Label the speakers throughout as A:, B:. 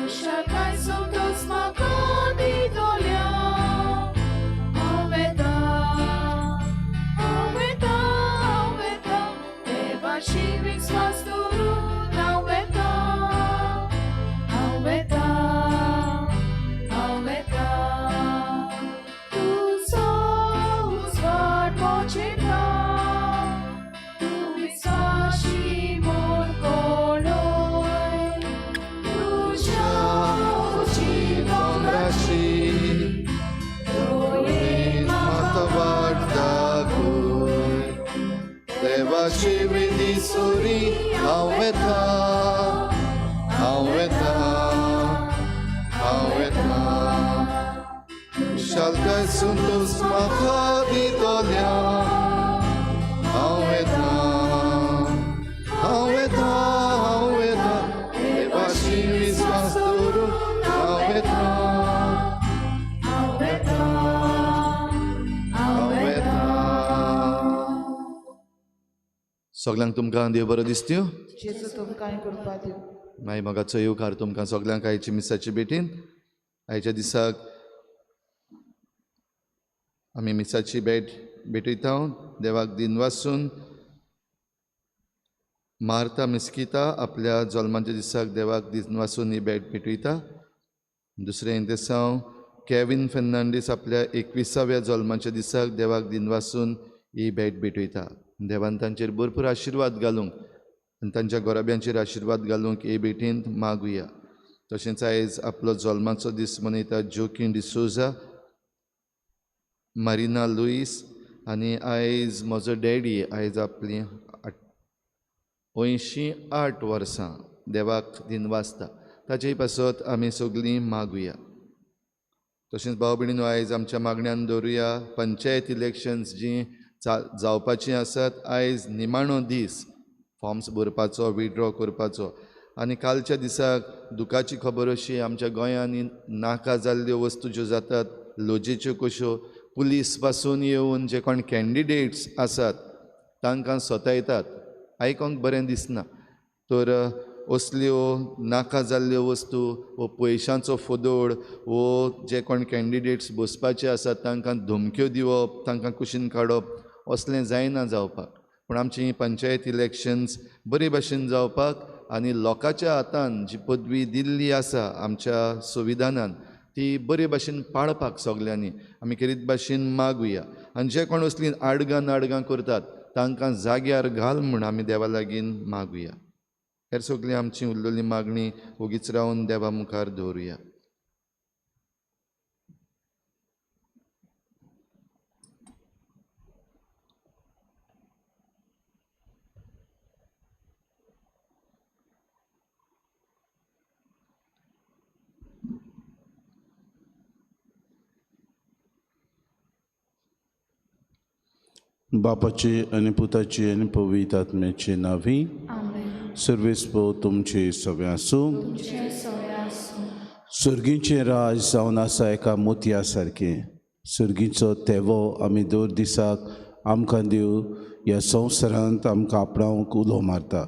A: खुशालकाय संतोस म्हाका दितोल्या. हांव वेता, हांव वेता, हांव वेता, देवाशी विस्वास दवरून हांव वेता. हांव वेता, हांव वेता. तुजो उजवाड मोचेता, तूं विस्वाशी म्हूण कोणूय तुज्या
B: जीवन राशी
A: दयेन
B: म्हाका वाट दाखय. देवाची विधी सुरी हांव वेता, हांव वेता, हांव वेता. खुशालकाय संतोस म्हाका दितोल्या. हांव वेता, हांव वेता, हांव वेता, देवाशी विस्वास दवरून हांव वेता.
A: हांव वेता, हांव
B: हांव
A: वेता.
B: वेता. सगल्यांक तुमकां देव बरो दिसत्यो.
C: जेजू तुमकां कृपा दिवं.
B: मागीर मोगाचो येवकार तुमकां सगल्यांक आयची मिसाची भेटीन. आयच्या दिसाक आमी मिसाची भेट भेटयता देवाक दिनवासून. मार्ता मिस्किता आपल्या जल्माच्या दिसाक देवाक दिनवासून ही भेट भेटयता. दुसरें इंतेसांव केवीन फेर्नांडीस आपल्या 21व्या जल्माच्या दिसाक देवाक दिनवासून ही भेट भेटयता. देवान तांचेर भरपूर आशिर्वाद घालूंक आनी तांच्या गोराब्यांचेर आशिर्वाद घालूंक हे भेटींत मागुया. तशेंच आयज आपलो जल्माचो दीस मनयता जोकीन डिसोजा, मारिना लुईस आनी आयज म्हजो डॅडी आयज आपली 88 वर्सां देवाक दिनवासता. ताचे पासत आमी सगळीं मागुया. तशेंच भाव भयणीनो आयज आमच्या मागण्यान दवरुया पंचायत इलेक्शन्स जीं जावपाचीं आसात. आयज निमाणो दीस फॉर्म्स भरपाचो, विड्रॉ करपाचो. आनी कालच्या दिसाक दुखाची खबर अशी आमच्या गोंयांनी नाका जाल्ल्यो वस्तू ज्यो जातात लजेच्यो कश्यो, पुलीस पासून येवन जे कोण कॅन्डिडेट्स आसात तांकां सतायतात. आयकोंक बरें दिसना. तर असल्यो नाका जाल्ल्यो वस्तू वो पयशांचो फोदोड वो जे कोण कॅन्डिडेट्स बसपाचे आसात तांकां धमक्यो दिवप, तांकां कुशीन काडप असलें जायना जावपाक. पूण आमची पंचायत इलेक्शन्स बरे भाशेन जावपाक आनी लोकांच्या हातान जी पदवी दिल्ली आसा आमच्या संविधानान ती बरे भाशेन पाळपाक सगल्यांनी आमी खेरीत भाशेन मागुया. आनी जे कोण असलीं आडगां नाडगां करतात तांकां जाग्यार घाल म्हूण आमी देवा लागीं मागुया. हेर सगळीं आमची उरलेली मागणी ओगीच रावन देवा मुखार दवरुया.
D: बापाचे आनी पुताचे आनी पवित्र आत्म्याचे नांवी.
A: आमेन.
D: सर्वेस्पो तुमचे सगळे आसूं.
A: तुमचे सगळे आसूं.
D: सर्गीचें राज जावन आसा एका मोतया सारकें. सर्गीचो तेवो आमी दर दिसाक आमकां देव ह्या संवसारांत आमकां आपणावंक उलो मारता.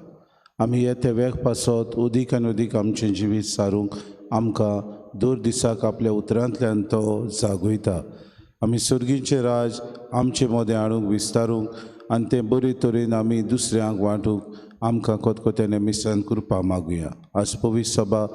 D: आमी ह्या तेव्याक पासत अदीक आनी अदीक आमचें जिवीत सारूंक आमकां दर दिसाक आपल्या उतरांतल्यान तो जागयता. आमी सर्गीचें राज आमचे मदें हाडूंक विस्तारूंक आनी तें बरे तरेन आमी दुसऱ्यांक वांटूंक आमकां खतखत्याने मिसान कृपा मागुया. आज पवित्र सभा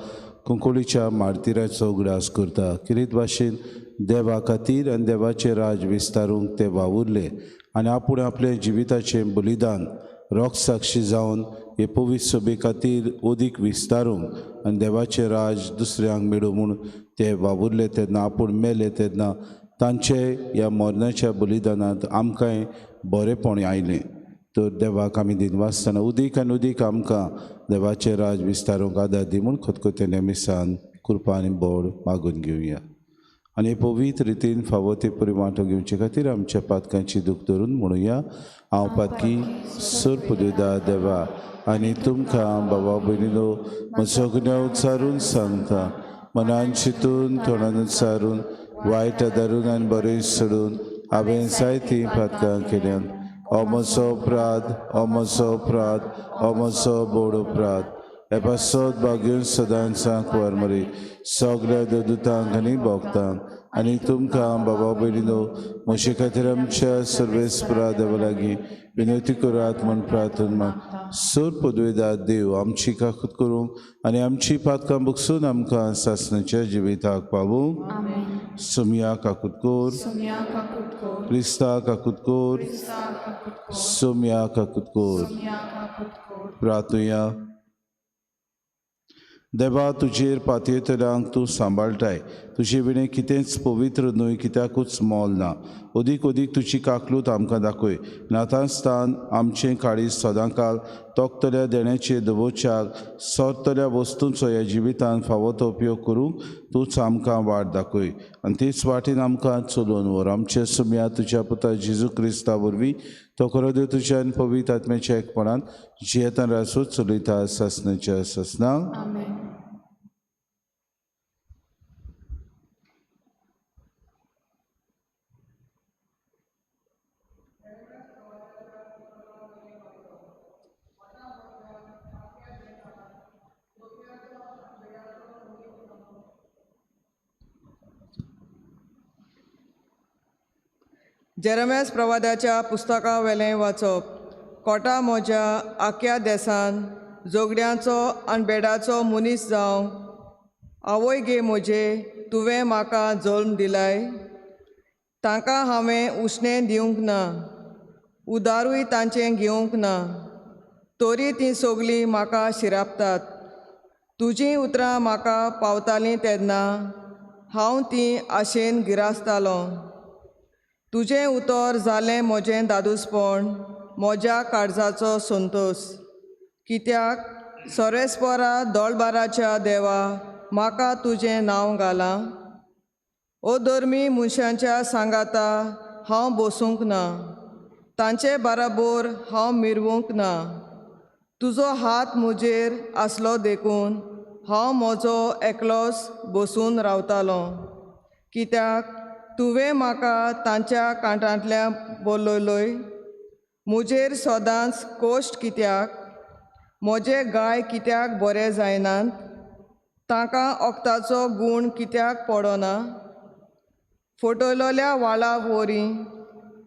D: कुंकळीच्या मार्तिराचो उगडास करता. किरीत भाशेन देवा खातीर आनी देवाचें राज विस्तारूंक ते वावुरले आनी आपूण आपल्या जिविताचें बलिदान रोखसाक्षी जावन हे पवित्र सभे खातीर अदीक विस्तारूंक आनी देवाचें राज दुसऱ्यांक मेळूं म्हूण ते वावुरले. तेन्ना आपूण मेले तेन्ना तांचे ह्या मरणाच्या बलिदानांत आमकांय बरेंपण आयलें. तर देवाक आमी दिनवासतना उदीक आनी उदीक आमकां देवाचें राज विस्तारूंक आदार दी म्हूण खतखतें मिसान कृपा आनी बळ मागून घेवया. आनी पवित्र रितीन फावो ते परी वांटो घेवचे खातीर आमच्या पातकांची दूख धरून म्हणुया. हांव पातकी सोरपुदेदा देवा आनी तुमकां बाबा भयणीनो म्हजो गुन्यांव उच्चारून सांगता. मनान चिंतून तोंडान उच्चारून वायट धरून आनी बरें सोडून हांवें जायतीं पातकां केल्यात. हो म्हजो अपराध, हो म्हजो अपराध, हो म्हजो बोड अपराध. हे पासत भाग्यून सदांचांक वरमरी सगळ्या देवदूतांक आनी भोगतांक आनी तुमकां बाबा भयणीनो म्हजे खातीर आमच्या सर्वेस्परा देवा लागीं विनवती करात म्हूण प्रार्थना माग. सोर पदवेदार देव आमची काकूत करूंक आनी आमची पातकां बगसून आमकां सासणाच्या जिविताक पावूंक.
A: आमेन.
D: सोमया काकूत कोर,
A: सोमया काकूत कोर,
D: क्रिस्ता काकूत कोर,
A: क्रिस्ता काकूत कोर,
D: सोमया काकूत कोर.
A: सोमया काकूत कोर.
D: प्रार्थुया. देवा तुजेर पातयेतल्यांक तूं सांबाळटाय, तुजे विणें कितेंच पवित्र न्हय, कित्याकूच मोल ना. अदीक अदीक तुजी काकलूत आमकां दाखय, नातांस्तान आमचें काळीज सदांकाल तोखतल्या देण्याचे दवोच्याक सोरतल्या वस्तूंचो ह्या जिवितान फावो तो उपयोग करूंक तूंच आमकां वाट दाखय आनी तेच वाटेन आमकां चलोवन व्हर. आमचे सुमया तुज्या पुता जेजू क्रिस्ता वरवीं तो खरो देव तुज्या आनी पवित्र आत्म्याच्या एकपणान जियेतान रासो चलयता सासणाच्या सासणाक.
A: आमेन.
C: जेरम्यास प्रवादाच्या पुस्तका वेलें वाचप. कोटा म्हज्या आख्या देसान जोगड्यांचो आनी बेडाचो मनीस जावं आवय गे म्हजे तुवें म्हाका जल्म दिलाय. तांकां हांवें उश्णें दिवंक ना, उदारूय तांचें घेवंक ना, तरी तीं सगलीं म्हाका शिरापतात. तुजीं उतरां म्हाका पावतालीं तेन्ना हांव तीं आशेन गिरासतालों. तुजें उतर जालें म्हजें दादूसपण, म्हज्या काळजाचो संतोस. कित्याक सोरेस्परा दोळबाराच्या देवा म्हाका तुजें नांव घालां. ओ धर्मी मनशांच्या सांगाता हांव बसूंक ना, तांचे बाराबोर हांव मिरवूंक ना. तुजो हात म्हजेर आसलो देखून हांव म्हजो एकलोच बसून रावतालो. कित्याक तुवें म्हाका तांच्या कांठांतल्यान बोलयलोय. म्हजेर सदांच कोश्ट कित्याक, म्हजे गाय कित्याक बरे जायनात, तांकां ओखदाचो गूण कित्याक पडना. फटयलोल्या वाळा वरी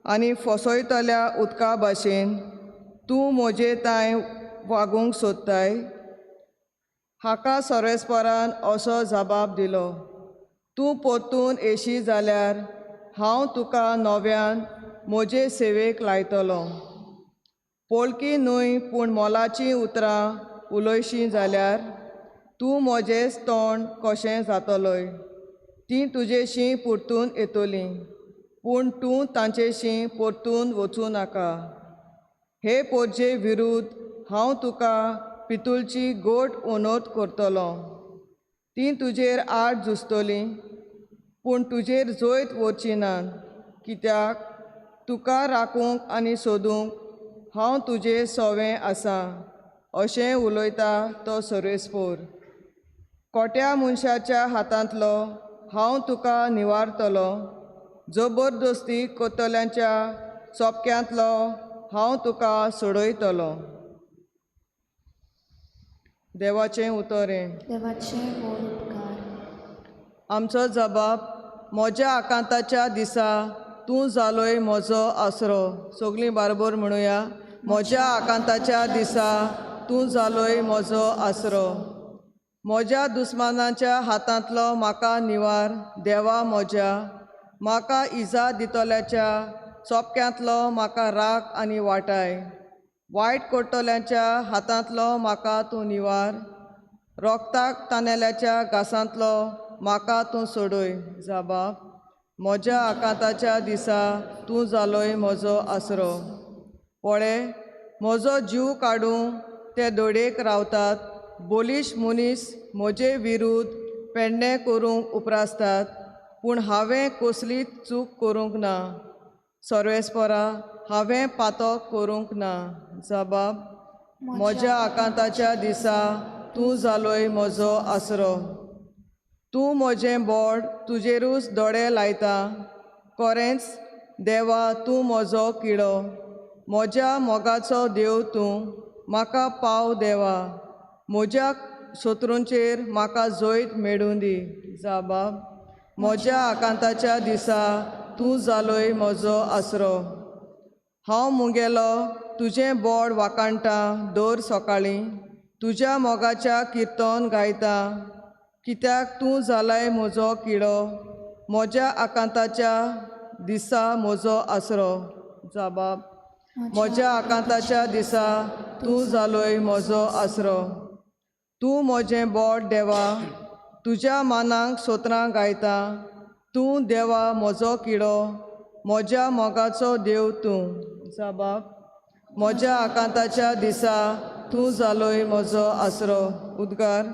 C: आनी फसयतल्या उदका भाशेन तूं म्हजे तांय वागूंक सोदताय. हाका सोरेस्परान असो जबाब दिलो, तूं परतून येशी जाल्यार हांव तुका नव्यान म्हजे सेवेक लायतलो. पोळकी न्हय पूण मोलाचीं उतरां उलयशी जाल्यार तूं म्हजेंच तोंड कशें जातलोय. तीं तुजेशी परतून येतलीं, पूण तूं तांचेशी परतून वचूं नाका. हे पोरजे विरुद्ध हांव तुका पितुलची गोट ओनोत करतलो. तीं तुजेर आड झुजतलीं, पूण तुजेर जैत वचची ना. कित्याक तुका राखूंक आनी सोदूंक हांव तुजे सोवें आसा, अशें उलयता तो सोरेस्पोर. कोट्या मनशाच्या हातांतलो हांव तुका निवारतलो, जबरदस्ती करतल्यांच्या चोपक्यांतलो हांव तुका सोडयतलो. देवाचें उतर हें.
A: देवाचें व्हड उपकार.
C: आमचो जबाब. म्हज्या आकांताच्या दिसा तूं जालोय म्हजो आसरो. सगलीं बारबर म्हणुया. म्हज्या आकांताच्या दिसा तूं जालोय म्हजो आसरो. म्हज्या दुस्मानाच्या हातांतलो म्हाका निवार देवा म्हज्या. म्हाका इजा दितल्याच्या चोपक्यांतलो म्हाका राग आनी वाटाय. वायट करतल्यांच्या हातांतलो म्हाका तूं निवार. रोगताक तानेल्याच्या घासांतलो म्हाका तूं सोडय. जबाब. म्हज्या आकांताच्या दिसा तूं जालोय म्हजो आसरो. पळे म्हजो जीव काडूंक ते दोडेक रावतात. बोलीश मनीस म्हजे विरुद्ध पेडणें करूंक उप्रासतात, पूण हांवें कसलीच चूक करूंक ना. सर्वेस्परा हांवें पातक करूंक ना. जबाब. म्हज्या आकांताच्या दिसा तूं जालोय म्हजो आसरो. तूं म्हजें बोड तुजेरूच दोळे लायता. खरेंच देवा तूं म्हजो किडो, म्हज्या मोगाचो देव तूं, म्हाका पाव देवा. म्हज्या शत्रूंचेर म्हाका जैत मेळूं दी. जाबाब. म्हज्या आकांताच्या दिसा तूं जालोय म्हजो आसरो. हांव मुगेलो तुजें बोड वाखाणटा दर सकाळीं, तुज्या मोगाच्या किर्तन गायता. कित्याक तूं जालाय म्हजो किडो, म्हज्या आकांताच्या दिसा म्हजो आसरो. जाबाब. म्हज्या आकांताच्या दिसा तूं जालोय म्हजो आसरो. तूं म्हजें बोट देवा, तुज्या मानाक सोत्रां गायता. तूं देवा म्हजो किडो, म्हज्या मोगाचो देव तूं. जाबाब. म्हज्या आकांताच्या दिसा तूं जालोय म्हजो आसरो. उद्गार.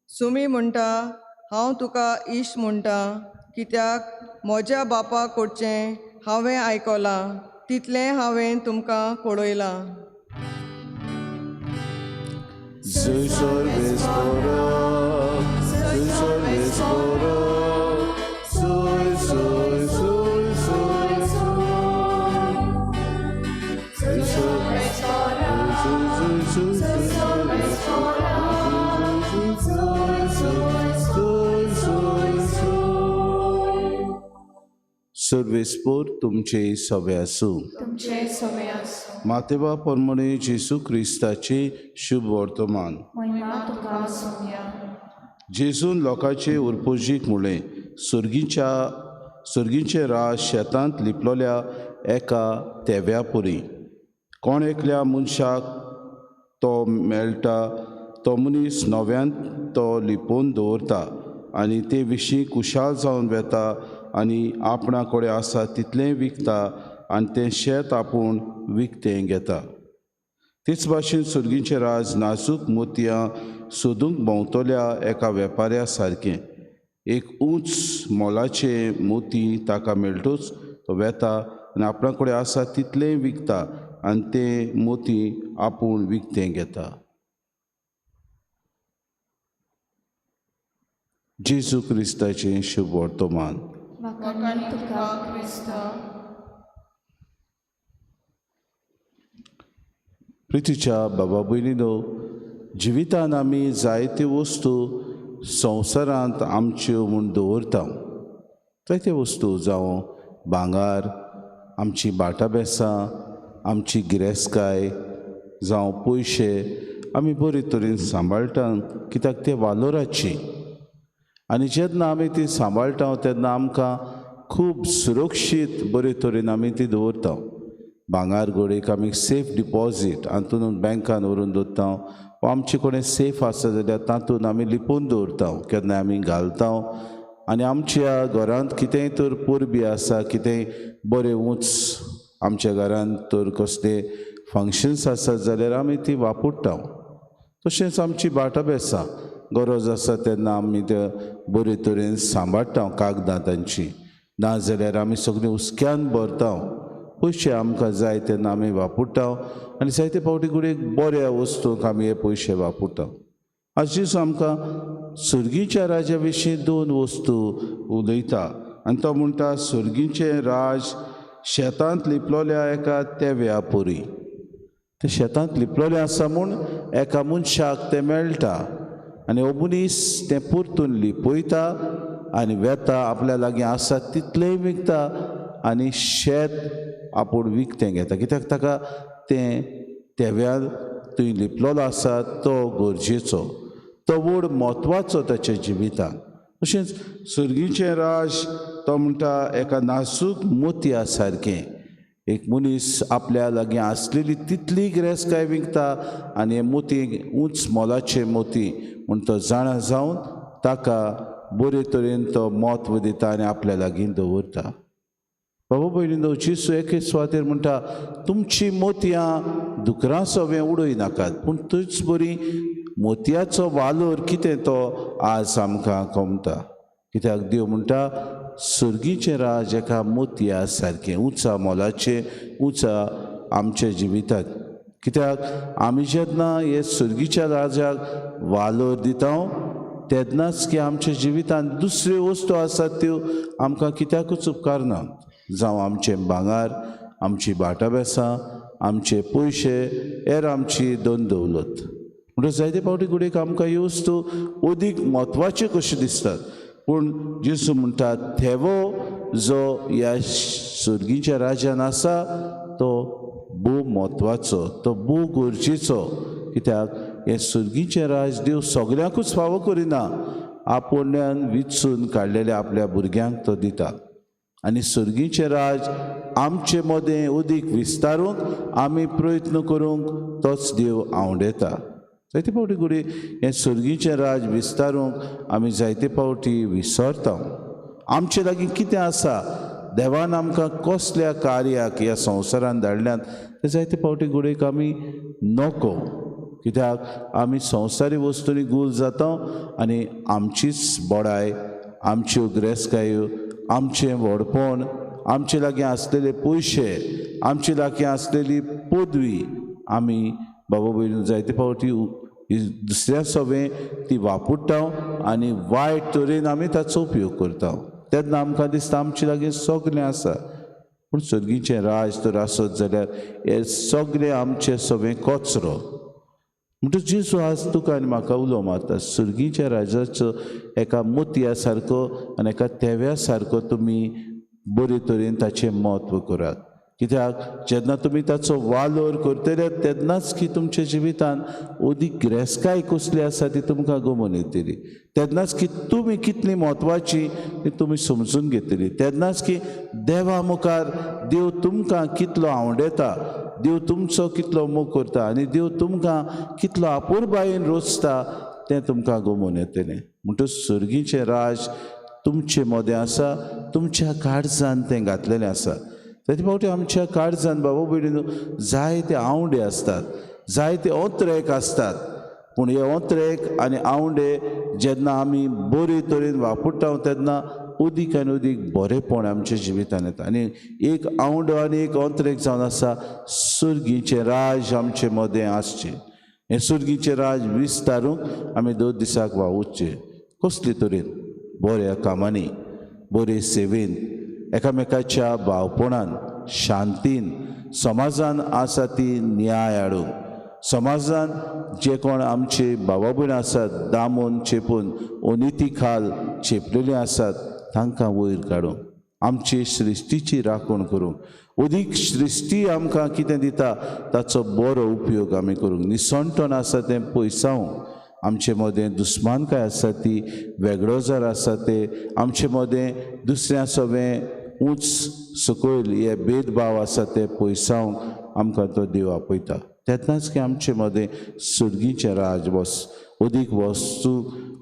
C: सुमी म्हणटा, हांव तुका इश्ट म्हणटा, कित्याक म्हज्या बापा कडचें हांवें आयकलां तितलें हांवें तुमकां कळयलां.
D: सर्वेस्पोर तुमचे सवे आसूं.
A: तुमचे सवे आसूं.
D: मातेवा परमणे जेजू क्रिस्ताचे शुभ वर्तमान.
A: महिमा तुका सोम्या.
D: जेजून लोकांचे उरपोजीक म्हणलें, सर्गीचें राज शेतांत लिपलोल्या एका तेव्या पुरी. कोण एकल्या मनशाक तो मेळटा तो मनीस नव्यान तो लिपोवन दवरता आनी ते विशीं खुशाल जावन वेता आनी आपणा कडेन आसा तितलें विकता आनी तें शेत आपूण विकतें घेता. तेच भाशेन सर्गीचें राज नाजूक मोतयां सोदूंक भोंवतल्या एका वेपाऱ्या सारकें. एक उंच मोलाचें मोती ताका मेळटूच तो वेता आनी आपणा कडेन आसा तितलें विकता आनी तें मोती आपूण विकतें घेता. जेजू क्रिस्ताचें शुभ वर्तमान. प्रितीच्या बाबा भयणीनो, जिवितान आमी जायत्यो वस्तू संवसारांत आमच्यो म्हूण दवरता. जायत्यो वस्तू जावं भांगार, आमची भाटां-बेसां, आमची गिरेस्तकाय जावं पयशे आमी बरे तरेन सांबाळटा, कित्याक ते वालोराची. आनी जेन्ना आमी ती सांबाळटा तेन्ना आमकां खूब सुरक्षीत बरे तरेन आमी ती दवरता. भांगार घडयेक आमी सेफ डिपॉजीट हातून बँकान व्हरून दवरता वा आमचे कडेन सेफ आसा जाल्यार तातूंत आमी लिपोवन दवरता, केन्नाय आमी घालता. आनी आमच्या घरांत कितेंय तर परबी आसा, कितेंय बरें उंच आमच्या घरांत तर कसले फंक्शन्स आसात जाल्यार आमी ती वापरता. तशेंच आमची भाटां-बेसां गरज आसा तेन्ना आमी ते बरे तरेन सांबाळटा कागदां तांची, ना जाल्यार आमी सगळीं हुस्क्यान भरता. पयशे आमकां जाय तेन्ना आमी वापरता आनी जायते फावटी घडयेक बऱ्या वस्तूंक आमी हे पयशे वापरता. आज जेजू आमकां सर्गीच्या राजा विशीं दोन वस्तू उलयता आनी तो म्हणटा, सर्गीचें राज शेतांत लिपलोल्या एका तेव्या पुरी. तें शेतांत लिपलोलें आसा म्हूण एका मनशाक तें मेळटा आनी हो मनीस तें परतून लिपयता आनी वेता, आपल्या लागीं आसा तितलेंय विकता आनी शेत आपूण विकतें घेता, कित्याक ताका तें तेव्यार थंय लिपलोलो आसा तो गरजेचो, तो व्हड म्हत्वाचो ताच्या जिवितांत. तशेंच सर्गीचें राज तो म्हणटा एका नाजूक मोतया सारकें. एक मनीस आपल्या लागीं आसलेली तितली गिरेस्तकाय विकता आनी हे मोती उंच मोलाचे मोती म्हूण तो जाणा जावन ताका बरे तरेन तो म्हत्व दिता आनी आपल्या लागीं दवरता. बाबा भयणीनो, जेजू एके सुवातेर म्हणटा, तुमची मोतयां दुकरां सवें उडय नाकात, पूण थंयच बरी मोतयाचो वालोर कितें तो आज आमकां कमता. कित्याक देव म्हणटा सर्गीचें राज एका मोतया सारकें उंचा मोलाचें उंचा आमच्या जिवितांत. कित्याक आमी जेन्ना हे सर्गीच्या राजाक वालोर दिता तेन्नाच की आमच्या जिवितांत दुसऱ्यो वस्तू आसात त्यो आमकां कित्याकूच उपकारना, जावं आमचें भांगर, आमची भाटाबेसां, आमचे पयशे, हेर आमची दोन दौलत. म्हणटच जायते फावटी घडयेक आमकां ह्यो वस्तू अदीक म्हत्वाच्यो कश्यो दिसतात, पूण जेजू म्हणटा थेवो जो ह्या सर्गीच्या राज्यान आसा तो भोव म्हत्वाचो, तो भोव गरजेचो. कित्याक हें सर्गीचें राज देव सगळ्यांकूच फावो करिना, आपोवण्यान विचून काडलेल्या आपल्या भुरग्यांक तो दिता. आनी सर्गीचें राज आमचे मदें अदीक विस्तारूंक आमी प्रयत्न करूंक तोच देव आंवडेता. जायते फावटी घडये हें सर्गीचें राज विस्तारूंक आमी जायते फावटी विसरता. आमचे लागीं कितें आसा, देवान आमकां कसल्या कार्याक ह्या संवसारान धाडल्यात तें जायते फावटी घडयेक आमी नको. कित्याक आमी संवसारी वस्तूंनी गुल जाता आनी आमचीच बडाय, आमच्यो ग्रेसकायो, आमचें व्हडपण, आमचे लागीं आसलेले पयशे, आमचे लागीं आसलेली पदवी आमी बाबा भयणीन जायते फावटी दुसऱ्या सवें ती वापरता आनी वायट तरेन आमी ताचो उपयोग करता. तेन्ना आमकां दिसता आमचे लागीं सगळें आसा, पूण सर्गीचें राज तर आसत जाल्यार हें सगळें आमचें सवें कचरो. म्हणटच जेजू आज तुका आनी म्हाका उलो मारता, सर्गीच्या राजाचो एका मोतया सारको आनी एका तेव्या सारको तुमी बरे तरेन ताचें म्हत्व करात. कित्याक जेन्ना तुमी ताचो वालोर करतले तेन्नाच की तुमच्या जिवितान अदीक गिरेस्तकाय कसली आसा ती तुमकां गमोवन येतली, तेन्नाच की तुमी कितली म्हत्वाची ती तुमी समजून घेतली, तेन्नाच की देवा मुखार देव तुमकां कितलो आंवडेता, देव तुमचो कितलो मोग करता आनी देव तुमकां कितलो आपुरबायेन रोचता तें तुमकां गमोवन येतलें. म्हणटच सर्गीचें राज तुमचे मदें आसा, तुमच्या काळजान तें घातलेलें आसा. जायते फावटी आमच्या काळजान बाबा भयणीनो जायते आंवडे आसतात, जायते ओंत्रेक आसतात, पूण हे ओंत्रेक आनी आंवडे जेन्ना आमी बरे तरेन वापरता तेन्ना अदीक आनी अदीक बरेंपण आमच्या जिवितान येता. आनी एक आंवडो आनी एक ओंत्रेक जावन आसा सर्गीचें राज आमचे मदें आसचें. हें सर्गीचें राज विस्तारूंक आमी दर दिसाक वावुरचें. कसले तरेन? बऱ्या कामांनी, बरे सेवेन, एकामेकाच्या भावपणान, शांतीन, समाजान आसा ती न्याय हाडूंक, समाजान जे कोण आमचे भावा भयणां आसात दामून चेपून अनिती खाल चेपलेले आसात तांकां वयर काडूंक, आमची सृश्टीची राखण करूंक, अदीक सृश्टी आमकां कितें दिता ताचो बरो उपयोग आमी करूंक, निसणटण आसा तें पयसावंक, आमचे मदें दुस्मानकाय आसा ती वेगळोजार आसा ते आमचे मदें दुसऱ्या सवें उंच सकयल हे भेदभाव आसा ते पयसावंक आमकां तो देव आपयता. तेन्नाच की आमचे मदें सर्गीचें राज वस अदीक वस्तू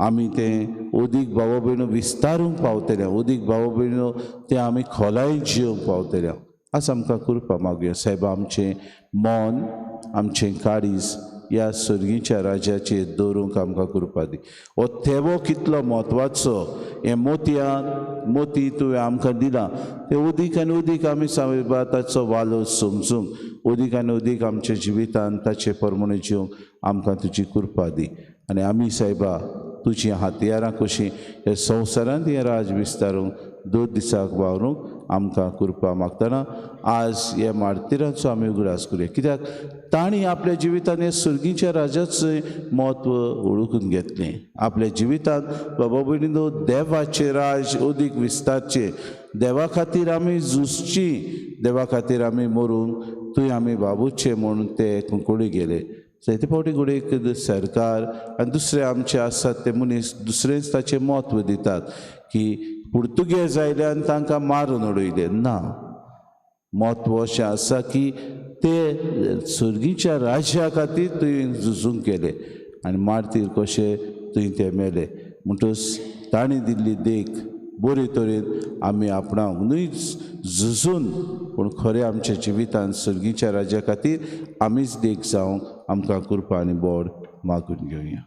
D: आमी तें अदीक भाव भयणो विस्तारूंक पावतले, अदीक भाव भयणो तें आमी खोलायेन जियोंक पावतले. आज आमकां कृपा मागुया सायबा, आमचें मन आमचें काळीज ह्या सर्गीच्या राज्याचेर दवरूंक आमकां कृपा दी. हो थेवो कितलो म्हत्वाचो, हें मोतयान मोती तुवें आमकां दिलां तें अदीक आनी अदीक आमी सायबा ताचो वालोर समजूंक, अदीक आनी अदीक आमच्या जिवितान ताचे प्रमाणे जिवंक आमकां तुजी कृपा दी. आनी आमी सायबा तुजी हातयारां कशीं हे संवसारांत हें राज विस्तारूंक दर दिसाक वावरूंक आमकां कृपा मागतना आज ह्या मार्तिरांचो आमी उगडास करुया. कित्याक तांणी आपल्या जिवितान हे सर्गीच्या राजाचें म्हत्व वळखून घेतलें. आपल्या जिवितांत बाबा भयणीनो देवाचें राज अदीक विस्तारचें, देवा खातीर आमी झुजची, देवा खातीर आमी मरूंक थंय आमी बाबूचे म्हूण ते कुंकळी गेले. जायते फावटी घडयेक सरकार आनी दुसरे आमचे आसात ते मनीस दुसरेंच ताचें म्हत्व दितात की पुर्तुगेज आयले आनी तांकां मारून उडयले. ना, म्हत्व अशें आसा की ते सर्गीच्या राज्या खातीर थंय झुजूंक गेले आनी मार्तीर कशे थंय ते मेले. म्हणटच तांणी दिल्ली देख बरे तरेन आमी आपणावंक, न्हय झुजून पूण खरें आमच्या जिवितान सर्गीच्या राज्या खातीर आमीच देख जावंक आमकां कृपा आनी बोड मागून घेवया.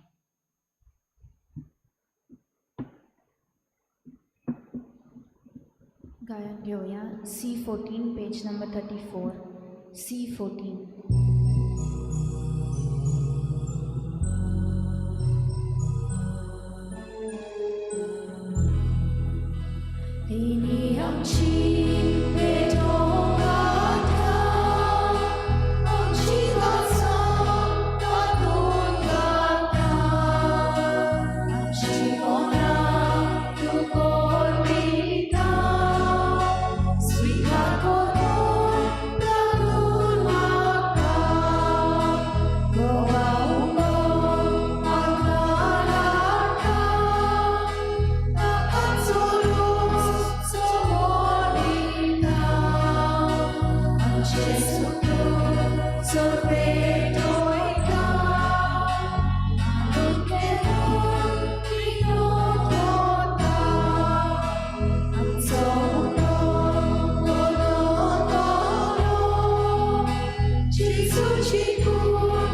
E: गायन घेवया C 14 page number 34 C 14. तिनी आमची पेटोवंक गाथा, आमची वासान तातूंत गाथा. आमची मनां तूं कोरपिता, स्विकार करून तातूंत मागता. गोवा उबो आकाराता, Gesù ci cura,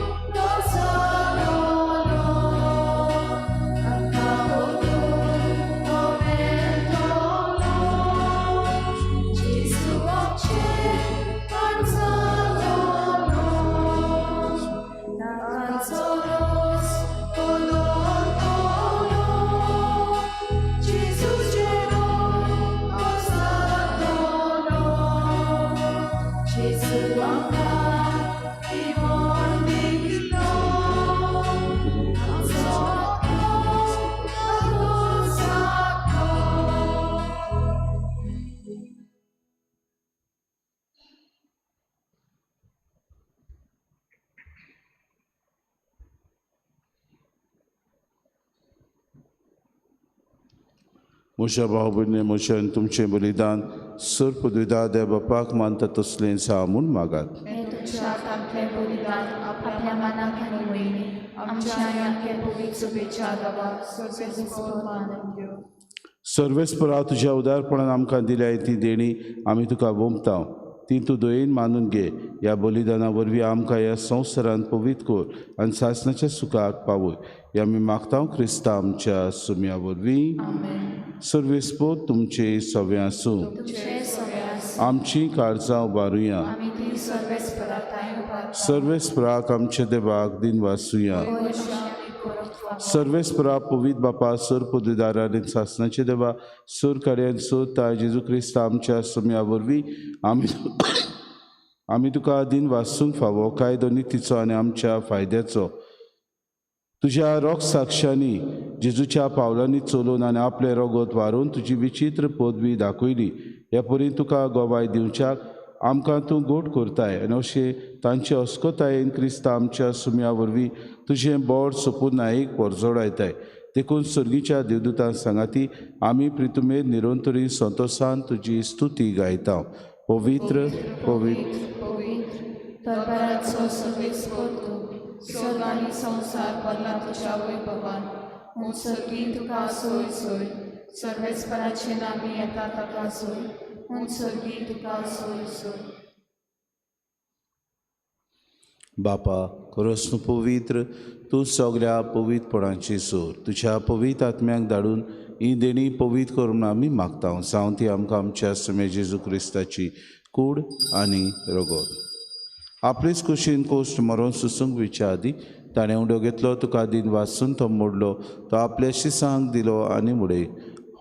E: Gesù amka imon dito.
D: म्हज्या भाव भयणी म्हजें आनी तुमचें बलिदान सर पदविदा देव बापाक मानता तसलें जावं म्हूण मागात.
A: हे तुमच्या हातांतलें बलिदान आपल्या मनाक आनी वयनी आमच्या आनी आमच्या पवित्र शुभेच्छा दवा सर्वेस्पोर मानून घेव.
D: सर्वेस्परा तुज्या उदारपणान आमकां दिल्या ती देणी आमी तुका वोमता ती तूं दयेन मानून घे. ह्या बलिदाना वरवीं आमकां ह्या संवसारांत पवित्र कर आनी सासणाच्या सुखाक पावय. हे आमी मागता क्रिस्ता आमच्या सुम्या वरवीं. सर्वेस्पोर तुमचे सगळें आसूं.
A: तुमचे सगळे आसूं.
D: आमची काळजां उबारुया.
A: आमी ती सर्वेस्परा थांय उबारता.
D: सर्वेस्पराक आमच्या देवाक दिन वासुया.
A: वय अशें आमी करूंक फावो.
D: सर्वेस्परा पवित्र बापा सर पदवीदारा आनी सासणाचे देवा सर कार्यान सर ताय जेजू क्रिस्ता आमच्या सुम्या वरवीं आमी तुका दिन वासूंक फावो कायदो नितीचो आनी आमच्या फायद्याचो. तुज्या रोग साक्षांनी जेजूच्या पावलांनी चलून आनी आपलें रोगत वारून तुजी विचित्र पदवी दाखयली. ह्या परी तुका गवाय दिवच्याक आमकां तूं गोड करताय आनी अशें तांचे अस्कोतायेन क्रिस्ता आमच्या सुम्या वरवीं तुजें बोड सोपून नायक परजोडायताय. देखून सर्गीच्या देवदूतां सांगाती आमी प्रितुमेर निरंतरी संतोसान तुजी स्तुती गायता. पवित्र पवित्र
A: पवित्र दरबाराचो सर्वेस्पोर तूं स्वर्ग आनी संवसार भरला तुज्या वैभवान. म्हूण सर्गी तुका सोय सोय सर्वेस्पराचे नामी येता ताका सोय. म्हूण सर्गी तुका सोय सोय.
D: बापा खरोच तूं पवित्र, तूं सगळ्या पवित्रपणाची सोर. तुज्या पवित्र आत्म्याक धाडून ही देणी पवित्र करून आमी मागता. जावं ती आमकां आमच्या सुमे जेजू क्रिस्ताची कूड आनी रगत. आपलेच कुशीन कोश्ट मरोन सुसूंक विच्या आदी ताणें उडो घेतलो, तुका दिन वाचून तो मोडलो, तो आपल्या शिसांक दिलो आनी मुडे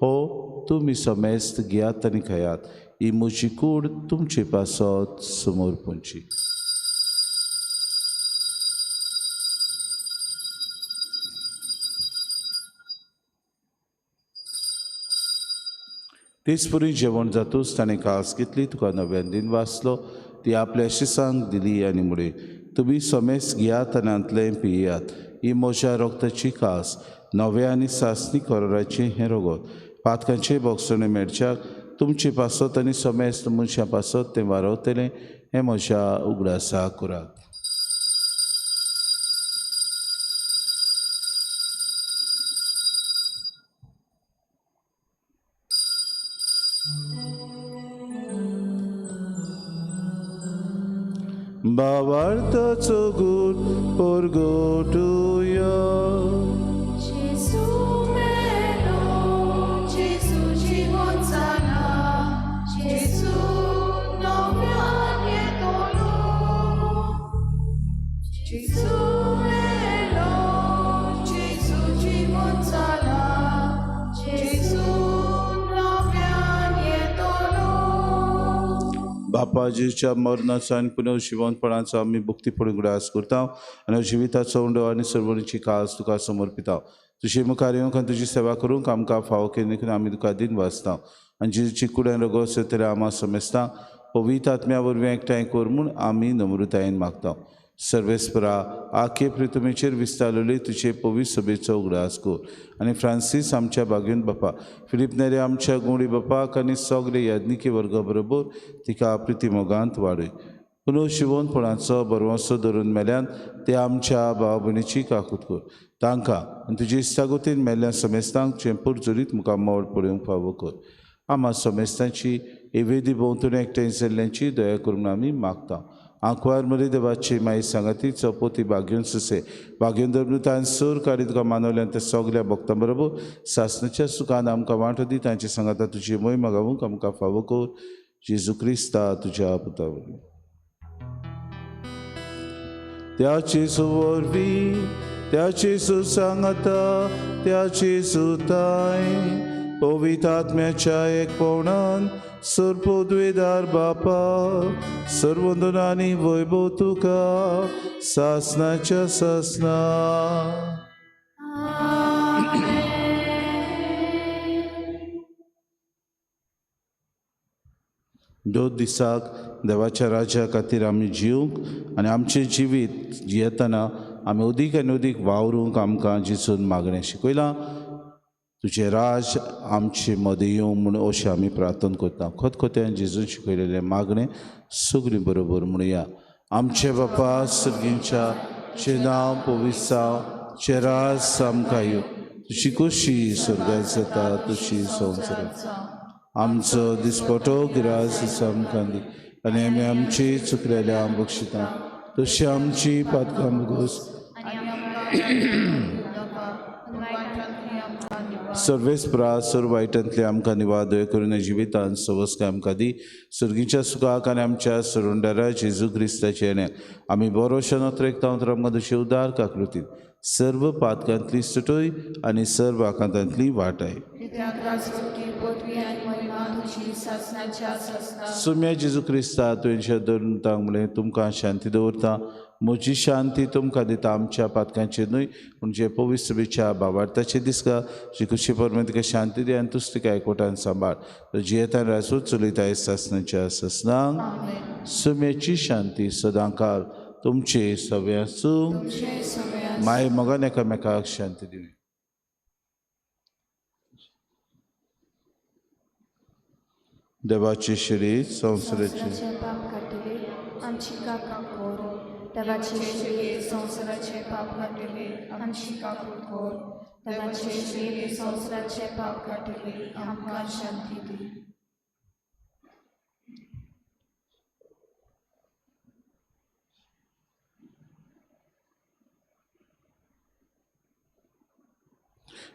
D: हो तुमी समेस्त घेयात आनी खायात, ही म्हजी कूड तुमचे पासत समोर पुंची. तेच परी जेवण जातूच ताणें कास घेतली, तुका नव्यान दिन वाचलो, ती आपल्या शिसांक दिली आनी मुडे तुमी समेस घेयात आनी हांतलें पियात, ही म्हज्या रोगताची कास नव्या आनी सासणी कराराचें हें रोगत. पातकांचे बोगसणे मेळच्याक तुमचे पासत आनी समेस्त मनशां पासत तें वारवतलें हें म्हज्या उगडासा करात. भावार्थाचो गूण परगटुया.
A: जेजू मेलो, जेजू जिवोन जाला,
D: बापा जेजूच्या मरणाचो आनी पुनर्जिवंतपणाचो आमी भक्तीपणी उगडास करता आनी जिविताचो उंडो आनी सर्वणीची कास तुका समर्पिता. तुजे मुखार येवंक आनी तुजी सेवा करूंक आमकां फावो केली देखून आमी तुका दिन वाचता आनी जेजूची कुड्यान रगो तरी आमा समेस्ता पवित्र आत्म्या वरवीं एकठांय कर म्हूण आमी नम्रतायेन मागता. सर्वेस्परा आखे प्रितुमेचेर विस्तारलेली तुजे पवित्र सभेचो उगडास कर आनी फ्रांसीस आमच्या बागेन बापा, फिलीप नेरे आमच्या गुंडी बापाक आनी सगळे याज्ञिकी वर्गा बरोबर तिका प्रितीमोगांत वाडय. पुनर्जिवंतपणाचो बरवंसो धरून मेल्यान ते आमच्या भाव भयणीची काकूत कर. तांकां आनी तुजे इश्टागतीन मेल्ल्या समेस्तांक चेंपूर जरीत मुखार मोड पळोवंक फावो कर. आमा समेस्तांची एवेदी भोंवतणी एकठांय जाल्ल्यांची दया करून आमी मागता. आंकवार मरे देवाची माई सांगाती चौपोती बागेवन सुसे बागेवन धर्मतान सोर काडी तुका मानवल्यान त्या सगल्या भक्तां बरोबर सासणाच्या सुखान आमकां वांटो दी. तांचे सांगाता तुजी मोय मागावूंक आमकां फावो कर. जेजू क्रिस्ता तुज्या पुता वरवीं. त्या जेजू वरवीं, त्या जेजू सांगाता, त्या जेजू ताय पवित्र आत्म्याच्या एकपणान सर्वपदवेदार बापा सर्वंदनानी वैभव तुका सासनाच्या सासना. दोन दिसाक देवाच्या राज्या खातीर आमी जिवंक आनी आमचें जिवीत जियेतना आमी अदीक आनी अदीक वावरूंक आमकां जेजून मागणें शिकयलां. तुजें राज आमचे मदें येवं म्हूण अशें आमी प्रार्थना करता. खतखत्यान जेजून शिकयलेलें मागणें सगळीं बरोबर म्हणुया. आमचे बापा सर्गींच्या, तुजें नांव पवित्र जावं, तुजें राज आमकां येवं, तुजी खोशी स्वर्गांत जाता तशी संवसारांत. आमचो दिसपटो गिरास आमकां दी आनी आमी आमची चुकलेल्या बक्षिता तशी आमची पातकां भोगोस. सर्वेस्परा सर्व वायटांतले आमकां निवाद दया करून जिवितान सवस्काय आमकां दी. सर्गीच्या सुखाक आनी आमच्या सरुंडारा जेजू क्रिस्ताचे येण्याक आमी बरो शनोत्रेकता आमकां तुजे उदार काकृतीन सर्व पातकांतली सुटय आनी सर्व आकांतांतली वाटाय. सुम्या जेजू क्रिस्ता तुवें धरून म्हणलें तुमकां शांती दवरता, म्हजी शांती तुमकां दिता. आमच्या पातकांचेर न्हय पूण जे पवित्र सभेच्या भावार्थाचेर दिसता जी खुशी परमें तुका शांती दी आनी तूच तिका एकवटान सांबाळ. जियेतान राजूच चलयता सासनाच्या सासनांक. सुम्याची शांती सदांकाल तुमचे सगळे आसूं. माय मोगान एकामेकाक शांती दिवया. देवाचे शरीर संवसाराचे
E: पाप काडटले आमची काकूत कर. देवाचे शरीर
A: संवसाराचे पाप काडटले आमची काकूत कर. देवाचे शरीर संवसाराचे पाप काडटले आमकां शांती दी.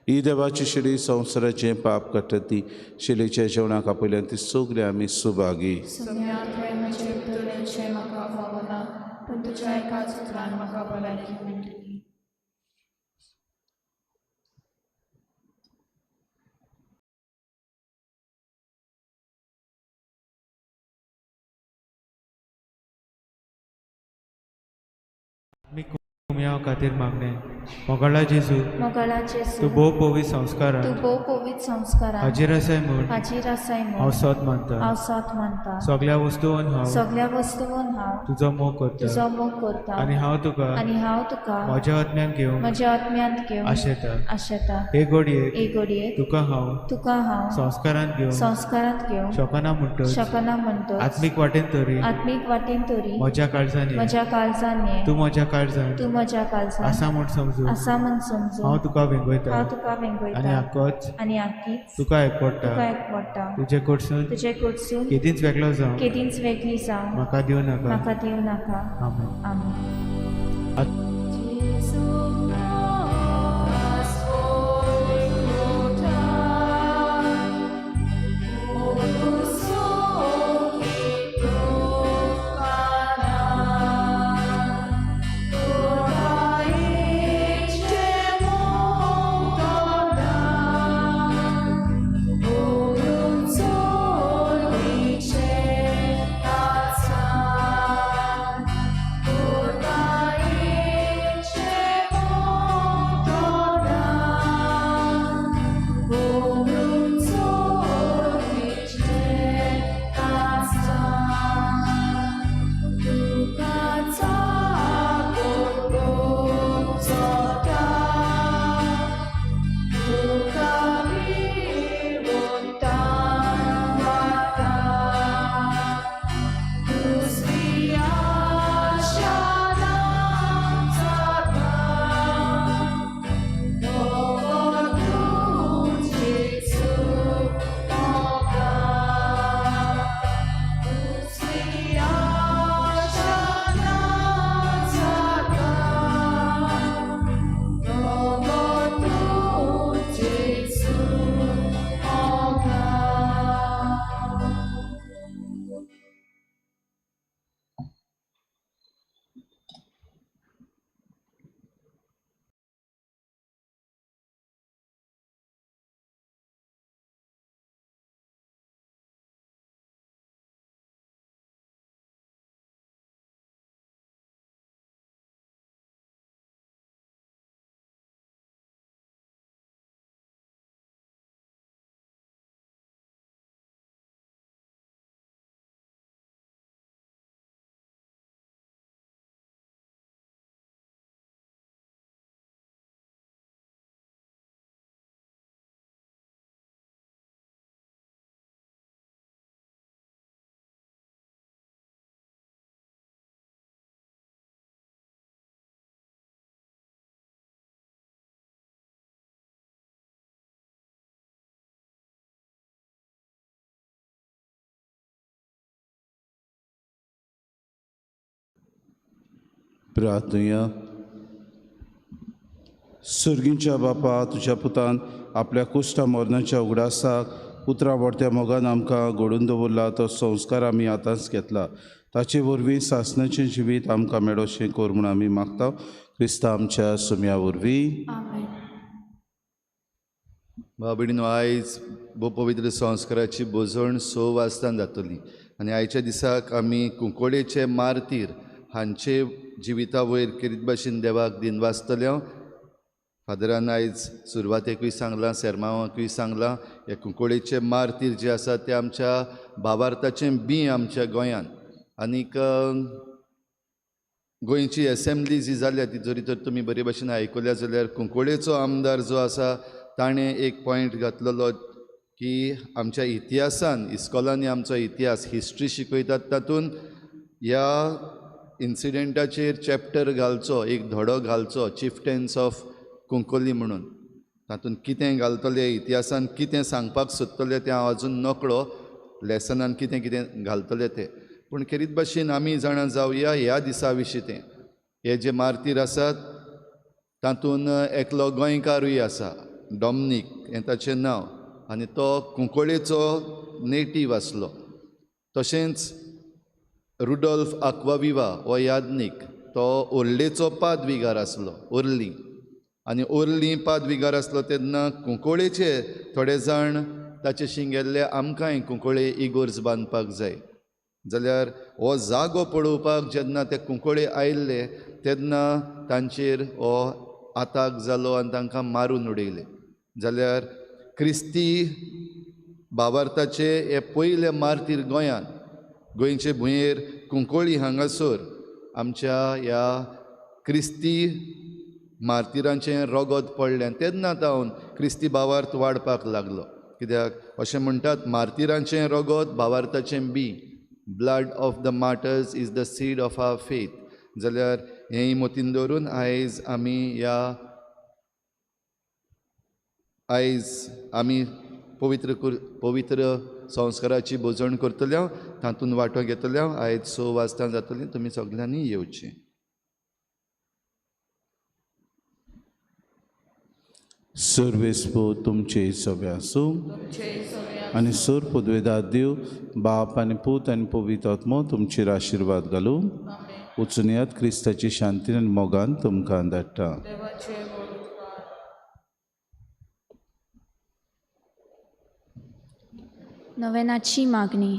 D: ही देवाची शिडी संवसाराचें पाप काडटा ती शिलेच्या जेवणाक आपयल्यान ती सगळीं आमी सुभागी.
F: कुमयाव खातीर मागणें. मोगाळा जेजू,
E: मोगाळा जेजू,
F: तूं भोव पवित्र संस्कारान,
E: तूं भोव पवित्र संस्कारान
F: हाजीर आसाय म्हूण,
E: हाजीर आसाय म्हूण
F: हांव सत मानता,
E: हांव सत मानता.
F: सगळ्या वस्तून हांव,
E: सगळ्या वस्तून हांव
F: तुजो मोग करता,
E: तुजो मोग करता
F: आनी हांव तुका,
E: आनी हांव तुका
F: म्हज्या आत्म्यान घेवन,
E: म्हज्या आत्म्यांत घेवन
F: आशेता,
E: आशेता.
F: हे घडयेक,
E: हे घडयेक
F: तुका हांव,
E: तुका हांव
F: संस्कारांत घेवन,
E: संस्कारांत घेवन
F: शकना म्हणटच,
E: शकना म्हणटच,
F: आत्मीक वाटेन तरी,
E: आत्मीक वाटेन तरी
F: म्हज्या काळजान,
E: म्हज्या काळजान ये,
F: तूं म्हज्या काळजान,
E: तूं म्हज्या काळजान
F: आसा म्हूण समजून,
E: आसा म्हूण समजून
F: हांव तुका वेंगयता,
E: हांव तुका वेंगयता
F: आनी आकोच,
E: आनी आकीच
F: तुका एकवटा,
E: तुका एकवटा.
F: तुजे कडसून,
E: तुजे कडसून
F: केदींच वेगळो जावं,
E: केदींच वेगळी जावं
F: म्हाका दिवं नाका,
E: म्हाका दिवं नाका.
F: आमेन.
E: आमेन.
A: Oh,
D: प्रार्थनुया. सर्गींच्या बापा, तुज्या पुतान आपल्या कुश्टा मरणाच्या उगडासाक उतरां व्हडत्या मोगान आमकां घडोवन दवरला तो संस्कार आमी आतांच घेतला. ताचे वरवीं सासणाचें जिवीत आमकां मेळोशें कर म्हूण आमी मागता क्रिस्ता आमच्या सुम्या वरवीं.
A: आमेन.
B: भाव भयणीनो, आयज भोव पवित्र संस्काराची भोजण 6 वाजतान जातली आनी आयच्या दिसाक आमी कुंकोडेचे मार्तीर हांचे जिविता वयर केरीत भाशेन देवाक दिनवासतले. फादरान आयज सुरवातेकूय सांगलां, सेर्मांवाकूय सांगलां, ह्या कुंकोडेचे मार्तीर जे आसा ते आमच्या भावार्थाचें बीं आमच्या गोंयांत. आनीक गोंयची एसेंब्ली जी जाल्या ती जरी तर तुमी बरे भाशेन आयकल्या जाल्यार कुंकोडेचो आमदार जो आसा ताणें एक पॉयंट घातलेलो की आमच्या इतिहासान इस्कॉलांनी आमचो इतिहास हिस्ट्री शिकयतात तातूंत ह्या इन्सिडेंटाचेर चॅप्टर घालचो, एक धडो घालचो, चिफटेन्स ऑफ कुंकोली म्हणून. तातूंत कितें घालतले, इतिहासान कितें सांगपाक सोदतले तें हांव अजून नकळो, लेसनान कितें कितें घालतले तें. पूण खेरीत भाशेन आमी जाणा जावया ह्या दिसा विशीं तें हे जे मार्तीर आसात तातूंत एकलो गोंयकारूय आसा, डॉमनीक हें ताचें नांव, आनी तो कुंकळेचो नेटीव आसलो. तशेंच रुडोल्फ आक्वाविवा हो यादनीक, तो ओर्लेचो पादविगार आसलो, ओर्ली. आनी ओर्ली पादविगार आसलो तेन्ना कुंकळेचे थोडे जाण ताचे शिंगेल्ले आमकांय कुंकळे इगोर्ज बांदपाक जाय. जाल्यार हो जागो पळोवपाक जेन्ना ते कुंकळे आयिल्ले तेन्ना तांचेर हो आताक जालो आनी तांकां मारून उडयले. जाल्यार क्रिस्ती भावार्थाचे हे पयले मार्तीर गोंयांत, गोंयचे भुंयेर कुंकळी हांगासर आमच्या ह्या क्रिस्ती मार्तिरांचें रगत पडलें तेन्ना तावन क्रिस्ती भावार्थ वाडपाक लागलो. कित्याक अशें म्हणटात, मार्तिरांचें रगत भावार्थाचें बीं, blood of the martyrs is the seed of our faith. जाल्यार हेंय मतीन दवरून आयज आमी ह्या आयज आमी पवित्र संस्काराची भोजण करतले, तातूंत वांटो घेतले. आयज 6 वाजता जातली, तुमी सगल्यांनी येवचें.
D: सर्वेस्पो तुमचे सगळे आसूं आनी सोर पुदवेदार देव बाप आनी पूत आनी पवित्र आत्मो तुमचेर आशिर्वाद घालूं. वचुनयात क्रिस्ताची शांती आनी मोगान तुमकां धाडटा.
E: नवेनाची मागणी.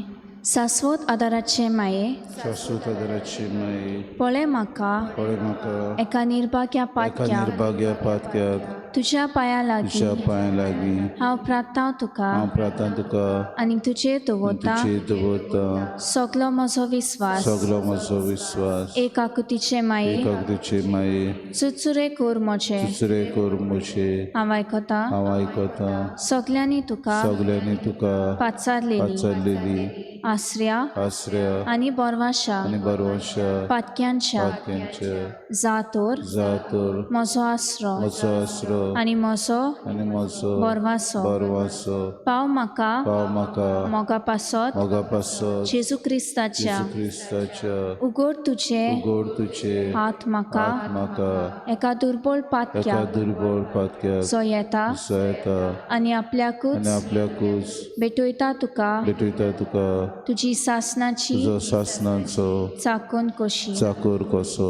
E: शाश्वत आदाराचे माये,
D: शाश्वत आदाराचे माये,
E: पळय म्हाका,
D: पळय म्हाका
E: एका निर्भाग्या पातक्याक,
D: निर्भाग्या पातक्याक,
E: तुज्या पांया लागीं,
D: तुज्या पांया लागीं
E: हांव प्रार्थना तुका,
D: हांव प्रार्थना तुका
E: आनी तुजेर दवरता,
D: तुजेर दवरता
E: सगलो म्हजो विस्वास,
D: सगलो म्हजो विस्वास,
E: एक आकृतीचे माये,
D: एक आकृतीचे माये,
E: चुचुरे कर म्हजे,
D: चुचुरे कर म्हजे,
E: हांव आयकता,
D: हांव आयकता,
E: सगल्यांनी तुका,
D: सगल्यांनी तुका
E: पाचारलेली,
D: पाचारलेली
E: आसऱ्या,
D: आसऱ्या
E: आनी बरवाशा,
D: आनी बरवाशा
E: पातक्यांच्या,
D: पातक्यांच्या
E: जातोर,
D: जातोर
E: म्हजो आसरो,
D: म्हजो आसरो
E: आनी म्हजो,
D: आनी म्हजो
E: बरवासो,
D: बरवासो,
E: पाव म्हाका,
D: पाव म्हाका,
E: मोगा पासत,
D: मोगा पासत,
E: जेजू क्रिस्ताच्या,
D: जेजू क्रिस्ताच्या,
E: उगड तुजे,
D: उगड तुजे
E: हात म्हाका,
D: हात म्हाका,
E: एका दुर्बळ पातक्याक,
D: एका दुर्बळ पातक्याक,
E: जो येता,
D: जो येता,
E: आनी आपल्याकूच,
D: आनी आपल्याकूच
E: भेटयता तुका,
D: भेटयता तुका,
E: तुजी सासनाची,
D: तुजो सासनाचो
E: चाकून कशी,
D: चाकूर कसो,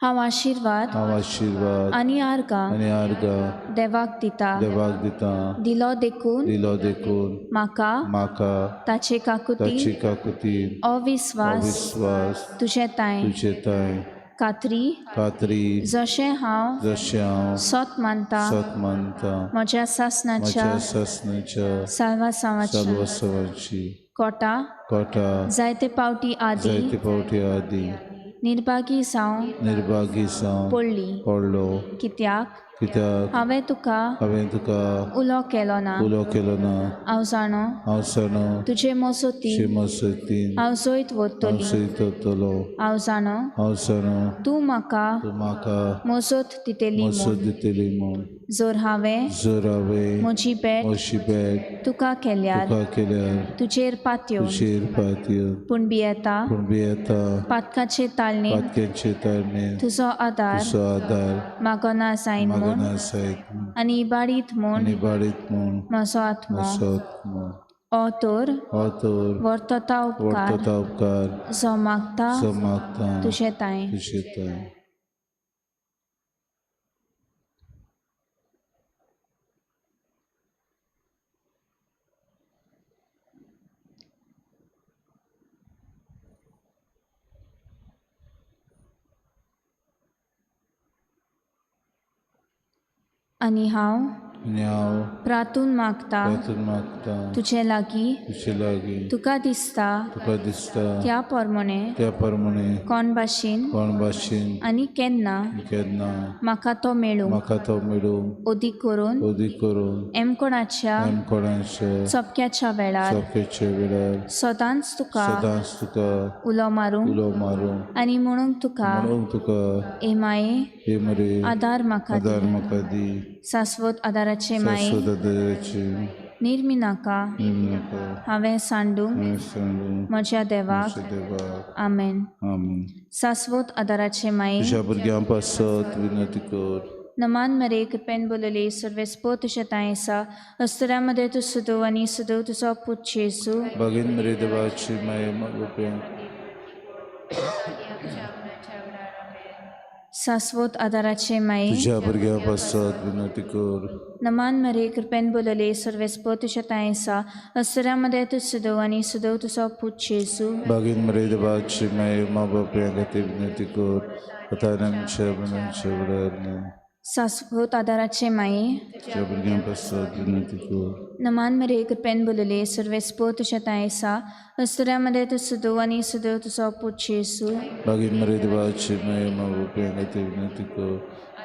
E: हांव आशिर्वाद,
D: हांव आशिर्वाद
E: आनी आर्गां,
D: आनी आर्गां
E: देवाक दिता,
D: देवाक दिता,
E: दिलो देखून,
D: दिलो देखून,
E: म्हाका,
D: म्हाका,
E: ताचे काकुतीन,
D: ताचे काकुतीन,
E: अविस्वास,
D: अविस्वास,
E: तुजे तांय,
D: तुजे तांय,
E: खात्री,
D: खात्री,
E: जशें हांव,
D: जशें हांव,
E: सत मानता,
D: सत मानता,
E: म्हज्या सासनाच्या,
D: म्हज्या सासनाच्या,
E: साल्वासांवाची,
D: साल्वासांवाची,
E: कोटा,
D: कोटा,
E: जायते पावटी आदी,
D: जायते पावटी आदी,
E: निर्भागी जावं,
D: निर्भागी जावं,
E: पडली,
D: पडलो,
E: कित्याक,
D: कित्याक
A: हांवें तुका
D: हांवें तुका
A: उलो केलो ना.
D: उलो केलो ना.
A: हांव जाणो
D: हांव जाणो
A: तुजे मजतीन
D: शिमसतीन
A: हांव जैत
D: हांव
A: व्हरतली.
D: सयत वतलो.
A: हांव जाणो
D: हांव जाणो
A: तूं म्हाका
D: तूं म्हाका
A: मजत दितली
D: मसत
A: म्हूण.
D: दितली म्हूण.
A: जर हांवें
D: जर हांवें
A: म्हजी भेट
D: म्हजी भेट
A: तुका केल्यार
D: तुका केल्यार
A: तुजेर पातयेवन
D: तुजेर पातयेवन
A: पूण भियेता
D: पूण भियेता
A: पातकाचे ताळणेन
D: पातक्यांचे ताळणेन
A: तुजो आदार
D: तुजो आदार
A: मागना जायन म्हूण
D: मागना जायत म्हूण
A: आनी इबाडीत म्हूण
D: आनी बाडीत म्हूण
A: म्हजो आत्मो
D: म्हजो आत्मो
A: हो तर
D: हो तर
A: वर्तता उपकार
D: वर्तता उपकार
A: जो मागता
D: जो मागता
A: तुजे तांय.
D: तुजे तांय.
A: आनी हांव
D: आनी हांव
A: प्रातून मागता
D: प्रार्थना मागता
A: तुजे लागीं
D: तुजे लागीं
A: तुका दिसता
D: तुका दिसता
A: त्या प्रमाणे
D: त्या प्रमाणे
A: कोण भाशेन
D: कोण भाशेन
A: आनी केन्ना
D: केन्ना
A: म्हाका तो मेळूं
D: म्हाका तो मेळूं
A: अदीक करून
D: अदीक करून
A: एमकोणाच्या
D: कोणाच्या
A: चपक्याच्या वेळार
D: चौकेच्या वेळार
A: सदांच तुका
D: सदांच तुका
A: उलो मारूंक
D: उलो मारूंक
A: आनी म्हणूंक तुका
D: म्हणूंक तुका
A: ए माये
D: हे मरे
A: आदार म्हाका
D: आदार
A: दी.
D: म्हाका दी.
A: शाश्वत आदाराचे माये
D: शाश्वत आदाराचे
A: निर्मी नाका
D: नाका
A: हांवें सांडूंक
D: हांवें सांडूंक
A: म्हज्या देवाक.
D: म्हज्या देवाक.
A: आमेन.
D: आमेन.
A: शाश्वत आदाराचे माये
D: तुज्या भुरग्यां पासत विनंती कर.
A: नमान मरे कृपेन बोलले सर्वेस्पो तुज्या तांय आसा अस्तुऱ्यां मदें तूं सदव आनी सदव तुजो पूत जेजू.
D: बागेन मरे देवाची माये मागोवप्यां
A: शाश्वत आदाराचे माये
D: तुज्या भुरग्यां पासत विनंती कर.
A: नमान मरे कृपेन बोलले सर्वेस्पो तुज्या तांय आसा अस्तुऱ्यां मदें तूं सदव आनी सदव तुजो पूत जेजू.
D: बागेन मरे देवाची माये मा बापया खातीर विनंती कर आतां आनी आमच्या मरणाच्या वेळार.
A: शाश्वत आदाराचे माये
D: तुज्या भुरग्यां पासत विनंती कर.
A: नमान मरे कृपेन बोलले सर्वेस्पो तुज्या तांय आसा अस्तुऱ्यां मदें तूं सदव आनी सदव तुजो पूत जेजू.
D: बागेन मरे देवाची माये मा बापया खातीर विनंती कर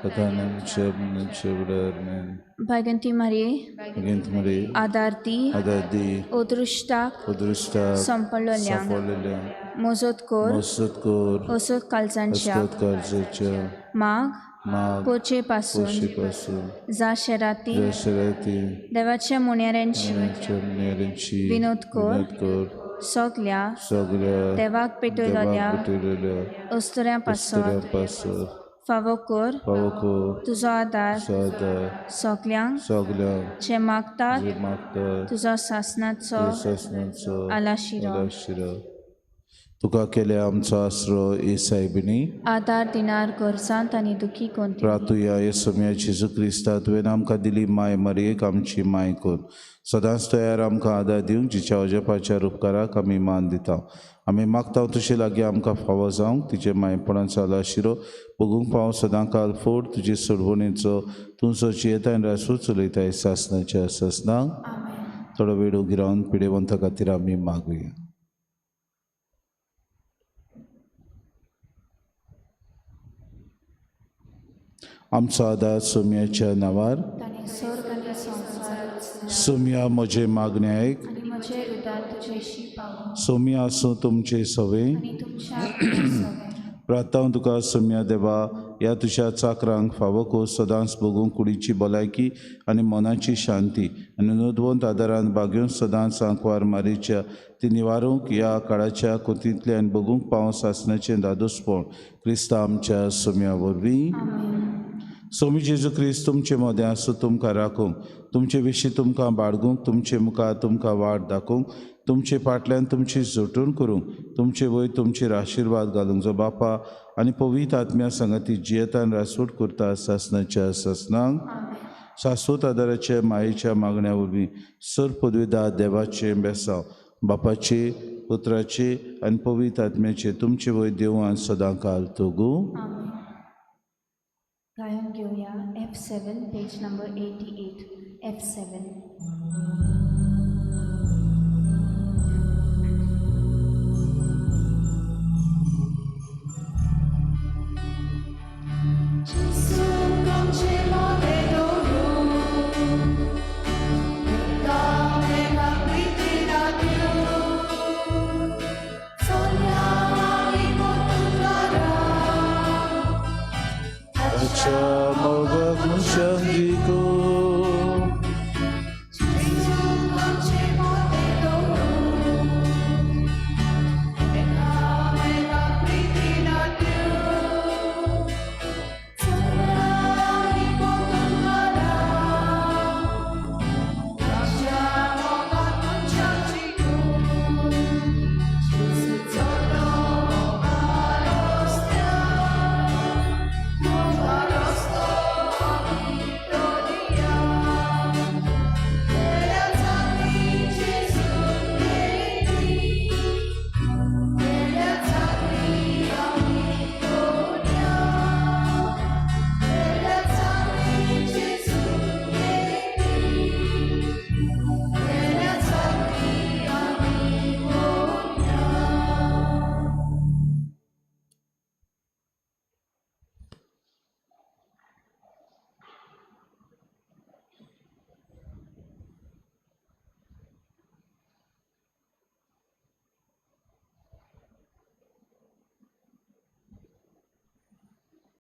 D: आतां आनी आमच्या मरणाच्या वेळार.
A: भाग्यंती मारये
D: बागेंत मरे
A: आदार दी
D: आदार दी
A: अदृश्टाक
D: अदृश्टाक
A: संपडलोल्यांक
D: सांपडलेल्यांक
A: मजत कर
D: मजत कर
A: असत काळजांच्या
D: अस्कत काळजाच्या
A: माग
D: माग
A: पोचे पासून
D: पोशी पासून
A: जा शेराती
D: ज्या शराती
A: देवाच्या मुण्याऱ्यांची
D: नेरींची
A: विनोद कर.
D: विनोद कर
A: सगल्या
D: सगळ्या
A: देवाक पेटयलोल्या
D: देवाक पेटयलेल्या
A: अस्तुऱ्यां पासत
D: पासत
A: फावो कर
D: फावो कर
A: तुजो आदार
D: तुजो आदार
A: सगल्यांक
D: सगल्यांक
A: जे मागतात
D: जे मागतात
A: तुजो सासनाचो
D: तुज्या सासणाचो
A: आलाशिरो.
D: आलाशिरो. तुका केल्या आमचो आसरो ए सायबिणी
A: आदार दिनार गरजांत आनी दुखी कोणती
D: प्रातुया हे सोम्या जेजू क्रिस्ता तुवें आमकां दिली माय मरयेक आमची माय कर सदांच तयार आमकां आदार दिवंक जिच्या अजपाच्या उपकाराक आमी मान दिता. आमी मागता तुजे लागीं आमकां फावो जावंक तिचे मायपणाचो आलाशिरो बगूंक पाव सदां काल फोड तुजे सोडवणेचो तूं जो जियेता आनी रासू चलयताय सासनाच्या सासनाक. थोडो वेळ उगी रावन पिडेवंता खातीर आमी मागुया. आमचो आदार सोम्याच्या नांवार.
E: ताणें स्वर्ग आनी संवसार रचला
D: सोम्या म्हजें मागणें आयक.
E: आनी म्हजें रुदार तुजेशी पावो
D: सोम्या आसूं तुमचे सवे.
E: आनी तुमच्या सवें.
D: प्रार्थना तुका सोम्या देवा ह्या तुज्या चाकरांक फावो कर सदांच भोगूंक कुडीची भलायकी आनी मनाची शांती आनी नोदवंत आदारान बागेवन सदांच आंकवार मारीच्या ती निवारूंक ह्या काळाच्या कोतींतल्यान भोगूंक पावो सासणाचें दादोसपण क्रिस्ता आमच्या सोम्या वरवीं. सोमी जेजू क्रिस्त तुमचे मदें आसूं तुमकां राखूंक तुमचे विशीं तुमकां बाळगूंक तुमचे मुखार तुमकां वाट दाखोवंक तुमचे फाटल्यान तुमची जोटूण करूंक तुमचे वयर तुमचेर आशिर्वाद घालूंक जो बापा आनी पवित्र आत्म्या सांगाती जियेतान रासूट करता सासणाच्या सासणाक. शाश्वत आदाराच्या मायेच्या मागण्या वरवीं सर पदवीदार देवाचें बेसांव बापाचे पुत्राचे आनी पवित्र आत्म्याचे तुमचे वयर देवान सदां काल तोगू.
E: गायन घेवया F7 page number 88 F7.
A: Gesù, con cielo.
D: शक्त.